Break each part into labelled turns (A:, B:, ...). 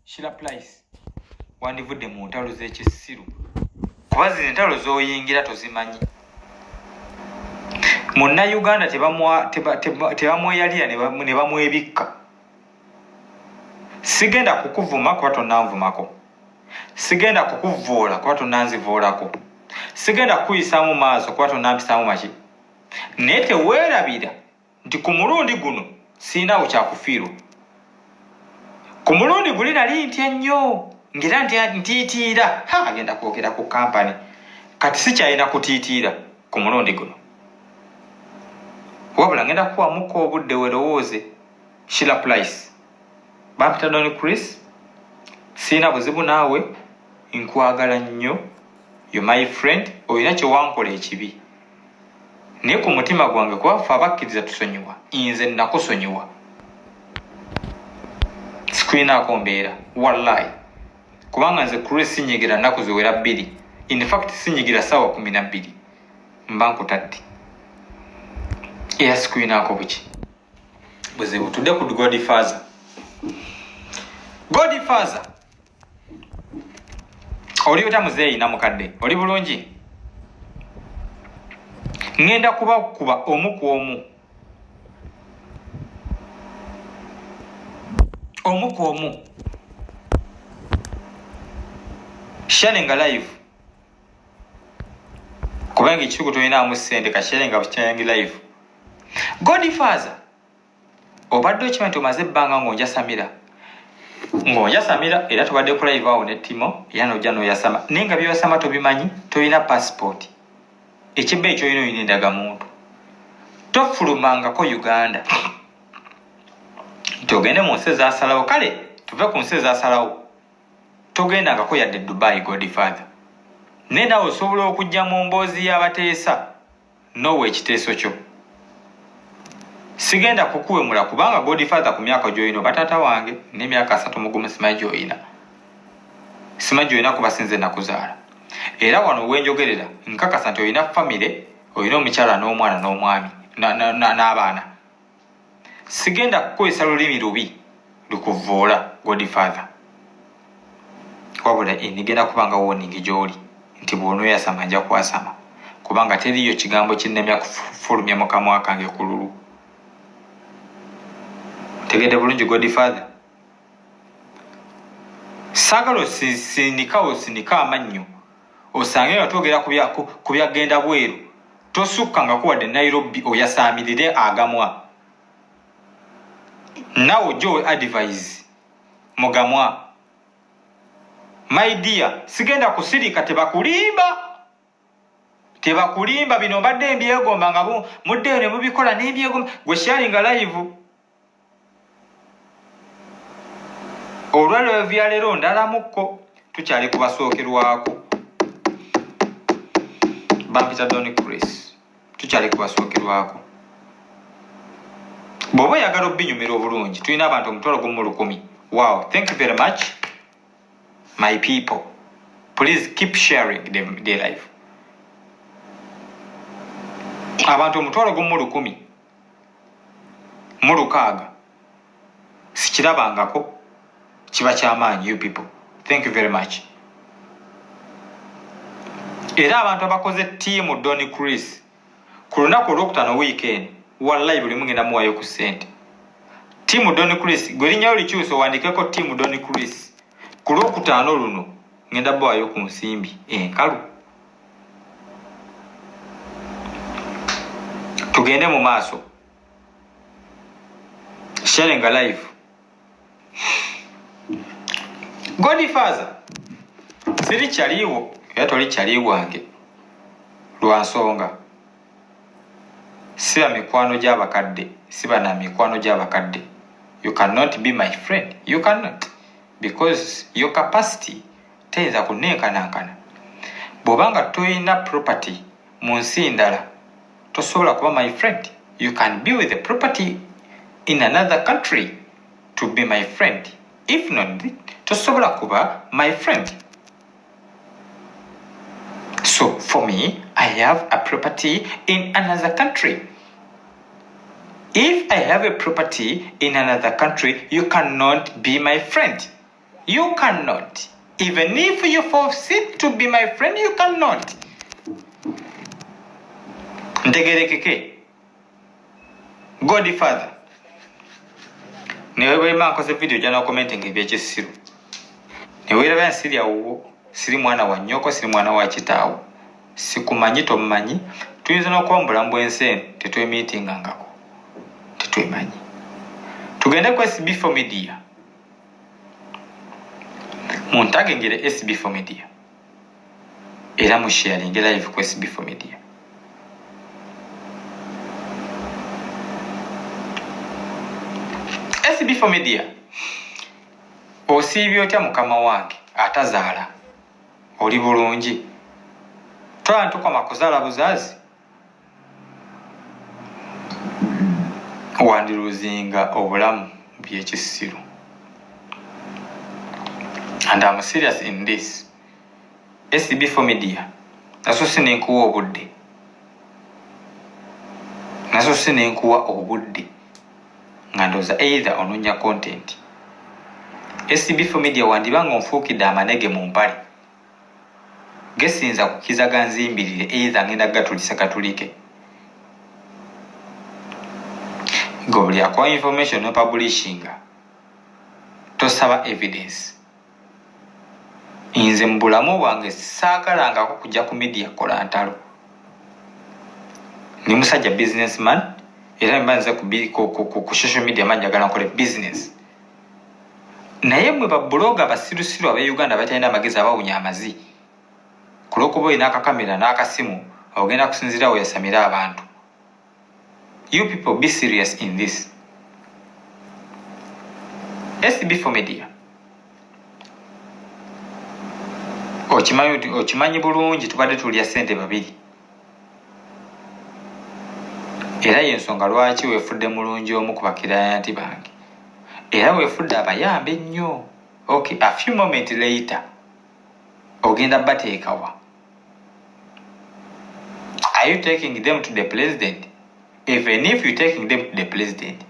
A: Sheila Price, wandivudde mu ntalo z'ekisiru, kuba zino entalo z'oyingira tozimanyi. Munnayuganda tebamweyalira ne bamwebikka. Sigenda kukuvuma kuba tonnanvumako, sigenda kukuvvoola kuba tonnanzivoolako, sigenda kukuyisaamu maaso kuba tonnampisaamu maki, naye teweerabira nti ku mulundi guno sirinawo kyakufiirwa. Ku mulundi guli nali ntya nnyo ng'era ntiitiira, ha, agenda kwogera ku kampani. Kati sikyalina kutiitiira ku mulundi guno, wabula ngenda kukuwamuko obudde werowooze. Sheila Price, bampita Don Chris, sirina buzibu naawe, nkwagala nnyo, you my friend. Olina kyewankola ekibi, naye ku mutima gwange, kuba ffe abakkiriza tusonyiwa, nze nakusonyiwa, sikulinaako mbeera wallahi, kubanga nze Chris sinyigira nnaku ziwera 2, in fact sinyigira ssaawa 12 mba nkutadde, era sikulinaako buki buzibu. Tudde ku Godfather. Godfather, oli ota muzeeyi namukadde, oli bulungi? Ŋŋenda kubakuba omu ku omu, omu ku omu. Sharinga live, kubanga ekirugu tolinaamu ssente, ka sharinga, sharing live. Godfather, obadde okimanyi nti omaze ebbanga ng'onjasamira, ng'onjasamira, era tubadde ku live awo ne Timo, era n'ojja n'oyasama, naye nga by'oyasama tobimanyi. Tolina passport, ekibba ekyolina, olina endagamuntu, tofulumangako Uganda nti ogende mu nsi ezasalawo. Kale tuve ku nsi ezasalawo, togendangako yadde Dubai, Godfather, naye naawe osobola okujja mu mboozi y'abateesa n'owa ekiteeso kyo. Sigenda kukuwemula, kubanga Godfather, ku myaka gy'olina, oba taata wange n'emyaka 31, simanyi gy'olina, simanyi gy'olina, kuba sinze nakuzaala. Era wano wenjogerera nkakasa nti olina famire, olina omukyala n'omwana n'omwami n'abaana. Sigenda kukozesa lulimi lubi lukuvoola, Godfather, wabula nigenda kubanga warning gy'oli nti bw'onooyasama nja kwasama, kubanga teriiyo kigambo kinnemya kufulumya mu kamwa kange ku lulu. Tegedde bulungi, Godfather? Saagala osinika osinika amannyo osange nga twogera ku byagenda bweru. Tosukka nga kuwadde Nairobi oyasaamirire agamwa, naawe ojja owe advise mugamwa. My dear, sigenda kusirika. Tebakulimba, tebakulimba. Bino mbadde mbyegomba nga muddeyo ne mubikola n'embyegomba. Gwe sharinga live. Olwa live ya leero ndalamukko, tukyali kubasookerwako. Bampita Don Chris, tukyali kubasookerwako. Bw'oba oyagala obinyumira obulungi, tulina abantu 10,000. Wow, thank you very much, my people. Please keep sharing the live. Abantu 10,016, sikirabangako, kiba kyamaanyi. You people, thank you very much. Era abantu abakoze team Don Chris, ku lunaku olwokutaano, weekend, wallahi buli mugenda muwayo ku ssente. Team Don Chris, gwe linnyayo likyusa owandikeko team Don Chris. Ku lwokutaano luno ngenda bawayo ku nsimbi enkalu. Tugende mu maaso, sharing live. Godfather, siri kyaliwo era toli kyali wange, lwa nsonga siba mikwano gy'abakadde, siba na mikwano gy'abakadde. You cannot be my friend, you cannot, because your capacity teyinza kunenkanankana. Bw'obanga toyina property mu nsi ndala, tosobola kuba my friend. You can be with a property in another country to be my friend. If not, tosobola kuba my friend. So for me, I have a property in another country. If I have a property in another country, you cannot be my friend. You cannot. Even if you foresee to be my friend, you cannot. Ntegerekeke. Godfather. Newe bwema nkoze video jana commenting ebyekisiru. Neweraba nsiri awo, siri mwana wa nnyoko, siri mwana wa kitaawo. Sikumanyi tomumanyi, tuyinza n'okuba mu bulamu bw'ensi eno tetwemiitingangako. Tetwemanyi. Tugende ku SB4 Media. Muntagengere SB4 Media. Era musharinge live ku SB4 Media. SB4 Media. Osiibye otya mukama wange atazaala? Oli bulungi? Twala ntukoma kuzaala buzaazi? Wandiruzinga obulamu byekisiru. And I'm serious in this. SB4 Media. Nasoose ne nkuwa obudde. Nasoose ne nkuwa obudde. Nga ndowooza either onoonya content. SB4 Media wandiba ng'onfuukidde amanege mu mpale. Gesinza kukiza ganzimbirire either ngenda gatulisa katulike. Gwe buli akuwa information no publishinga. Tosaba evidence. Nze mu bulamu bwange saagalangako kujja ku media kukola ntalo. Ndi musajja businessman era mba nze ku social media mba njagala nkole business. Naye mmwe ba blogger abasirusiru ab'e Uganda abatalina amagezi abawunya amazi. Ku lw'okuba olina akakamera n'akasimu ogenda kusinziira weeyasamire abantu. You people be serious in this. SB4 Media. Okimanyi, okimanyi bulungi tubadde tulya ssente babiri. Era y'ensonga lwaki weefudde mulungi omu ku bakirayanti bange. Era weefudde abayambe ennyo. Okay, a few moments later, ogenda bateekawa. Are you taking them to the president? Even if you're taking them to the president.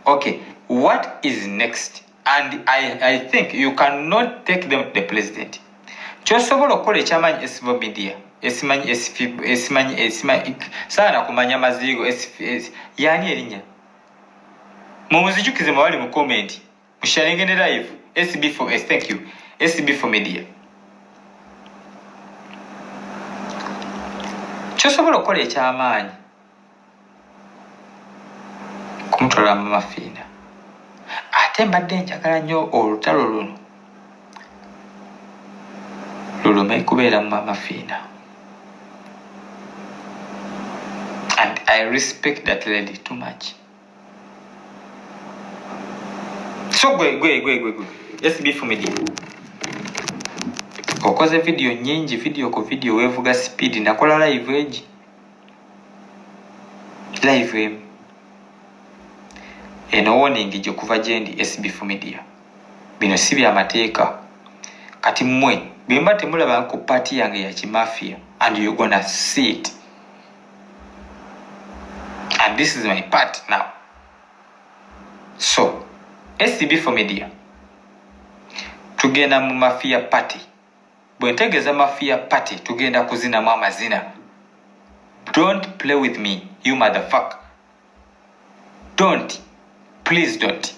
A: Okay, what is next? And I think you cannot take them to the president. Kyosobola okukola ekyamaanyi SB4 Media, esimanyi esimanyi esimanyi saana kumanya maziigo yaani erinnya. Mumuzijukize mwali mu comment. Musharinge ne live SB4 S, thank you. SB4 Media. Kyosobola okukola ekyamaanyi kumutwala mu mafiina. Ate mbadde njagala nnyo olutalo luno lulume kubeera mu mamafiina. And I respect that lady too much. So gwe gwe gwe gwe gwe SB4 Media. Okoze video nyingi, video ku video weevuga speed, nakola live egi. Live emu. Eno warning gye kuva gye ndi SB4 Media. Bino si bya mateeka. Kati mmwe bwe mba temulaba ku party yange ya kimafia and you gonna see it. And this is my part now. So, SB4 Media. Tugenda mu mafia party. Bwe ntegeeza mafia party, tugenda kuzinamu amazina. Don't play with me, you motherfucker. Don't. Please don't.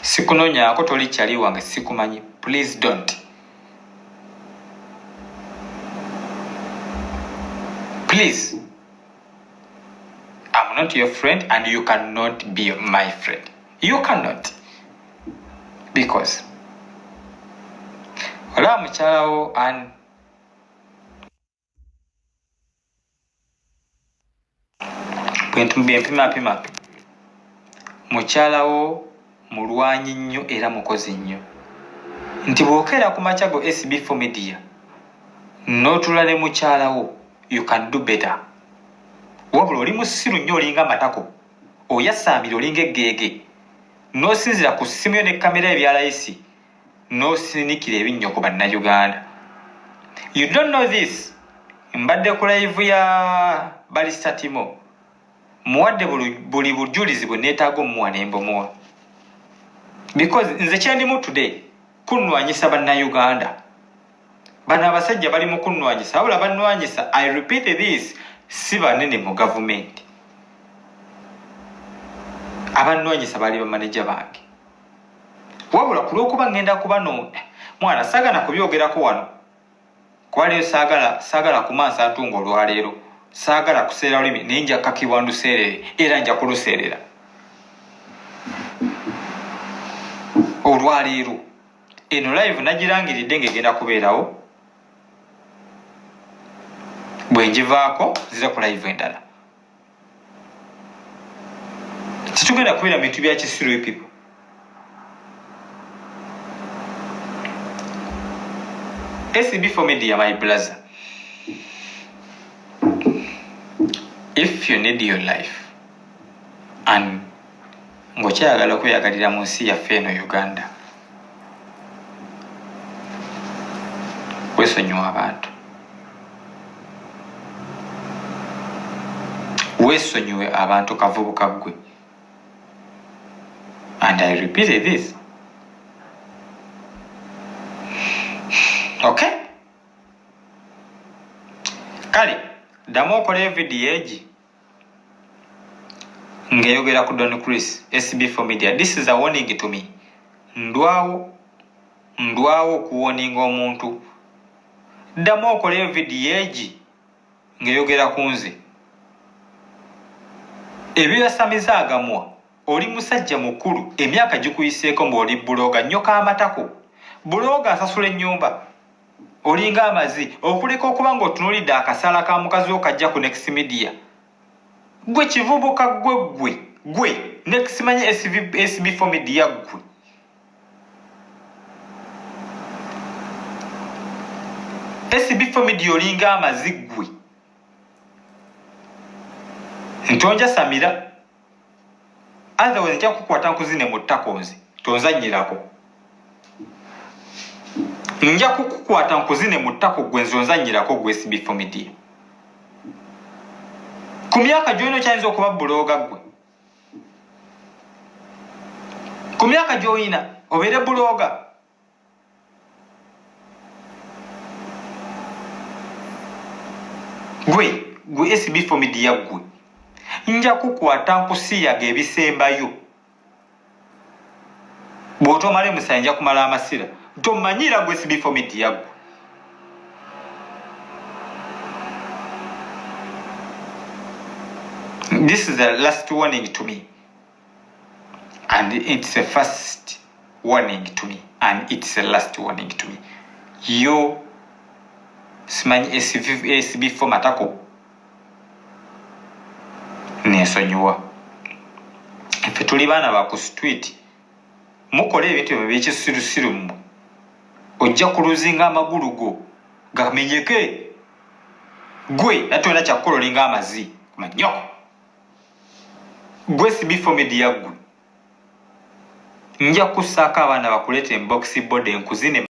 A: Sikunonyaako toli kyali wange sikumanyi. Please don't. Please. I'm not your friend and you cannot be my friend. You cannot. Because olaba mukyalawo and bwempimapima mukyalawo mulwanyi nnyo era mukozi nnyo nti bw'okeera ku makya go SB4 Media n'otula ne mukyalawo you can do better. Wabula oli musiru nnyo olinga amatako oyasaamira olinga eggeege n'osinziira ku ssimu yo ne kamera ebya layisi n'osinikira ebinnyo ku bannayuganda. You don't know this. Mbadde ku live ya Barista Timo. Muwadde buli bujulizi bwe neetaaga omuwa ne mbumuwa. Because nze kyendimu today kunnwanyisa bannayuganda. Bano abasajja bali mu kunnwanyisa, wabula bannwanyisa, I repeat this, si banene mu gavumenti. Abannwanyisa baali bamaneja bange. Wabula ku lw'okuba ngenda kubanoonya, mwana saagala kubyogerako wano, kuba leero saagala, saagala kumansa ntunga olwaleero, saagala kuseera lulimi, naye nja kakibwa nduseerere, era nja kuluseerera olwaleero. Eno live nagirangiridde ng'egenda kubeerawo, bwe ngivaako nzira ku live endala. Tetugenda kubeera mu bintu bya kisiru, people. SB4 Media, my brother, if you need your life and ng'okyayagala okweyagalira mu nsi yaffe eno Uganda, weesonyiwa abantu, weesonyiwe abantu, kavubuka ggwe. And I repeat this, okay? Kale ddamu okoleyo vidiyo egi ng'eyogera ku Don Chris. SB4 Media, this is a warning to me. Ndwawo, ndwawo okuwoninga omuntu. Ddamu okoleyo vidiyo egi ng'eyogera ku nze. Ebyeyasamiza agamwa, oli musajja mukulu, emyaka gikuyiseeko, ng'oli blogger. Nnyoka amatako, blogger asasula ennyumba, olinga amazi. Okuleka okuba ng'otunuulidde akasaala ka mukazi wo kajja ku Next Media. Gwe kivubuka gwe, gwe gwe Next, manye SB4 Media, gwe SB4 Media, olinga amazi gwe. Ntonja samira, otherwise nja kukwata nkuzine mu ttako. Nze tonzannyirako, nja kukukwata nkuzine mu ttako gwe. Nze onzannyirako gwe SB4 Media. Ku myaka gy'olina okyayinza okuba blogger? Gwe ku myaka gy'olina obeere blogger? Gwe gwe SB4 Media, gwe nja kukwata nkusiyaga ebisembayo. Bw'otomala emusayi, nja kumala amasira. Tomanyira gwe SB4 Media, gwe this is the last warning to me and it's a first warning to me and it's a last warning to me. Yo simanyi SB4 matako, nensonyiwa. Ffe tuli baana ba ku street, mukola ebintu ebyo byekisirusiru mmwe. Ojja kuluzinga amagulu go gamenyeke gwe, ate olina kyakukola, olinga amazi manyoko gwe SB4 Media. Gwe nja kussaako abaana bakuleeta ebox body nkuzine.